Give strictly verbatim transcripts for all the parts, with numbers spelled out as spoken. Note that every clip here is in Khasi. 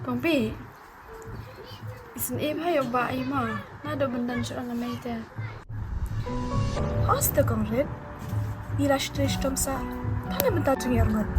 Kong Bi. Isynei bha ïa u Bah ïa ma. Naduh ban don shuh na mei te. Hooid te Kong Rit. Ngi la shu trei shitom sah. Tang na bynta jong ngi arngut.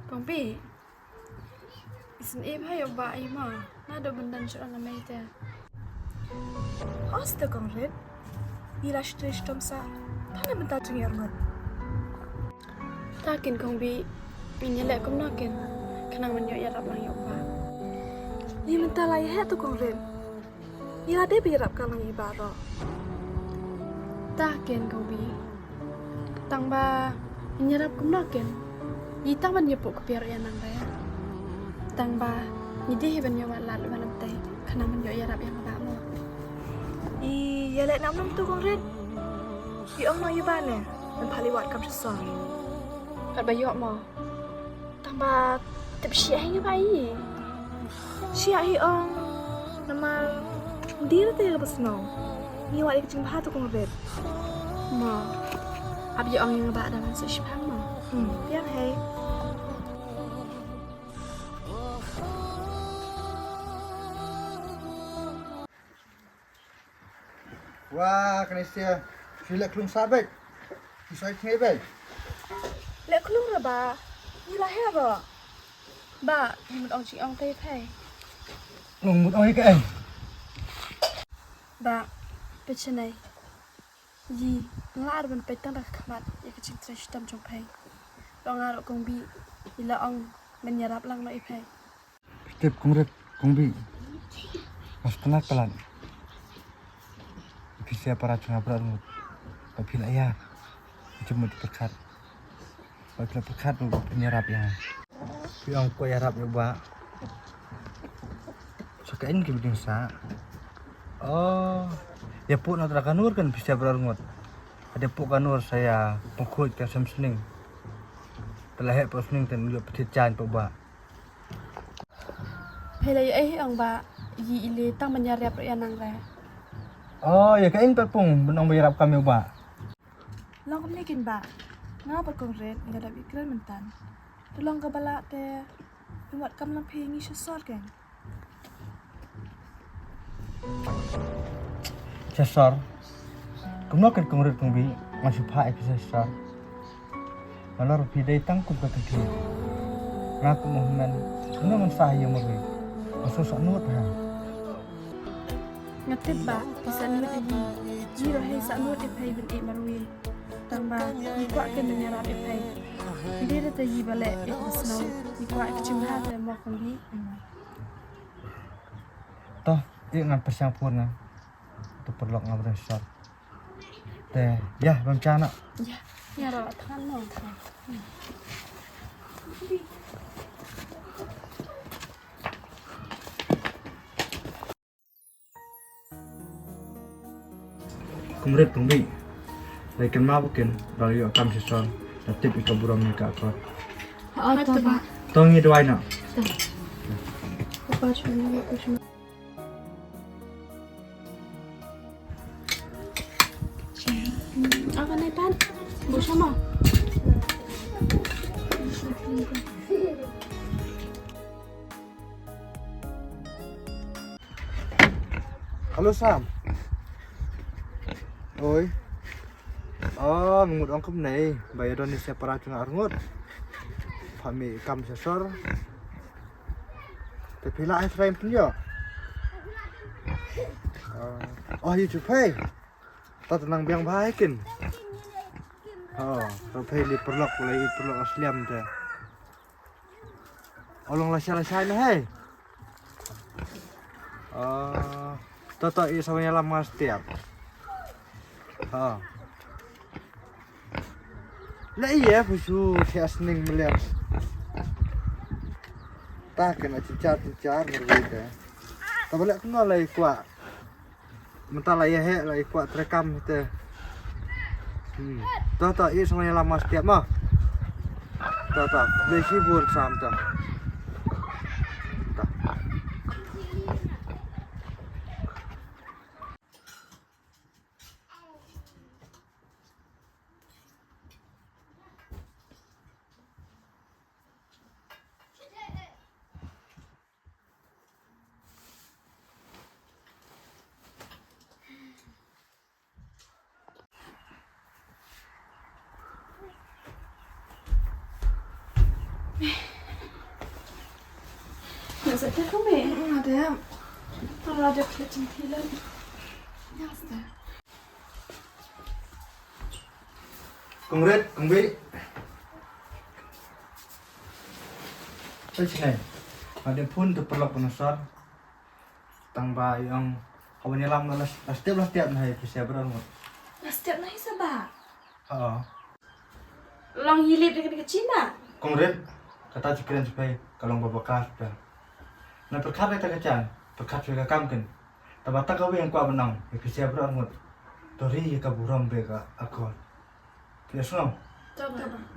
Kong Bi. Isynei bha ïa u Bah ïa ma. Naduh ban don shuh na mei te. Hooid te Kong Rit. Ngi la shu trei shitom sah. Tang na bynta jong ngi arngut. Ta kin Kong Bi. Ngin ïaleh kumno kin. Khnang ban ïoh ïarap lang ïa u Bah. Ngi mynta la ïa heh te Kong Rit. Ngi la dei ban ïarap ka lang ïa i Bah ruh. Ta kin Kong Bi. Tang ba ngin ïarap kumno kin. Ngi tang ban ïa pok kpiar ïa nang re. Tang ba ngi dei hi ban ïa wad lad lem tei. Khnang ban ïoh ïarap ïa nga Bah mo. I ïaleh nam nam tu Kong Rit. I ong no ïa Bah ne. Ban phah liwat kam shisha. Pat ba ïoh mo. Tang ba tip shiah hi nga Bah i. Shiah hi ong. Namar dei te ka ba sngewbha. Ngi wad ïa ka jingbha tu Kong Rit. Mo. Ap ïa ong ïa nga Bah da ban sa shipang mo. Hmm, biang hei. Wa, kane sia. Phi leh klum sa bek. Phi soi tnge bek. Leh klum ra Bah. Ngi la her ro. Bah, ngi mut ong jingong te phi. Ngi mut ong ïa kaei. Bah, phi chnai. Ïa, nga la ar ban peit tang da ka khmat ïa ka jingtrei shitom jong phi. Ro nga ro Kong Bi, i la ong ban ïarap lang noh ïa phi. Tip Kong Rit, Kong Bi. Mas kena kalan. Phi sia para chunga para ngut. Ba phi la ïa. Jemut pyrkhat. Ba phi la pyrkhat ba phi ïarap ïa. Phi ong ko ïarap ïa ba. Sa ka in ki biding sa. Oh. Ïa pu na tra ka nur kan phi sia para ngut. Ada pu ka nur sa ïa pengkhuid ka sem sning. Telah heh pengkhuid sning ten lut phi jan pa ba. Phi la ïa ei ong ba, ïa i le tang ban ïarap ïa nang re. Oh, ïa ka in pat pung, ban ong ba ïarap kam ïa u ba. Long kumne kin ba. Nga pat Kong Rit, nga dap i kren myntan. Te long ka ba lah te, i wat kam lang phi ngi sha sor keng. Sha sor. Kumno kin Kong Rit Kong Bi, nga shu phah ïa phi sha sor. Nalor phi dei tang kum ka kynthei. Nga kum u hynmen. Kumno ngan sah ïa marwei. Nga shu sah nud ha. Nga tip ba phi sah nud ïa ngi. Ngi ruh hi sah nud ïa phi ban ïeh marwei. Tang ba ngi kwah kin ban ïarap ïa phi. Ngi dei da te ïa ba leh ïa ka snow. Ngi kwah ïa ka jingbha te mo Kong Bi. To, ïa ngan pyrshang phone nga. To paralok nga ba dang short. Te, ïa, bam cha noh. Ïa, ïa, ra than mo, than. Kong Rit, Kong Bih. Lai kynmaw ba kin, ba la ïoh kam shisien. La tip ïa ka burom ïa ka akor. Ha, to ba. To ngi duwai noh. Apa cuma, apa cuma. Apa ni pan? Bu sama. Hello Sam. Oi. Oh, mynta ong kumne ba ïa don ïa separa jong nga arngut. Pha mih kam sha sor. Te phi lah ai trai pynïoh. Oh, ïa chu phai. Ta nang biang bha kin. Oh, ta phai li paralok, la i paralok asliam te. Ong long lashai lashai na hei. Ah, to to i sa wan ïalam nga step. Ha. La i eh phu shu thiah sning meliang. Ta kena cicar cicar ngerwei te. Ta balek kumno la i kwah. Mynta la ïa heh la i kwah treikam te. Hmm. To to i sa wan ïalam nga step mo. To to. Khublei shibun Sam to. To. Nga sa te kong Bih. Nga dep. Tara dep klet jingphi lem. Nga sa te. Kong Rit, Kong Bih. Sa sini. Nga dep phone to paralok pynasar. Tang ba i ong, ka wan ïalam la, la step la step na hi pisa bra ngut. La step na hi sa ba? Ha. Long hi lip dikit dikit chin ba? Kong Rit, kata chi kren chi pei, ka long ba bakar pei. Na pyrkhat ïa ta ka chan, pyrkhat pei ka kam kin. Ta ba ta ka wei ong kwah ban ong, hi pisa bra ngut. To ri ïa ka burom bad ka akor. Phi sngew? To ba.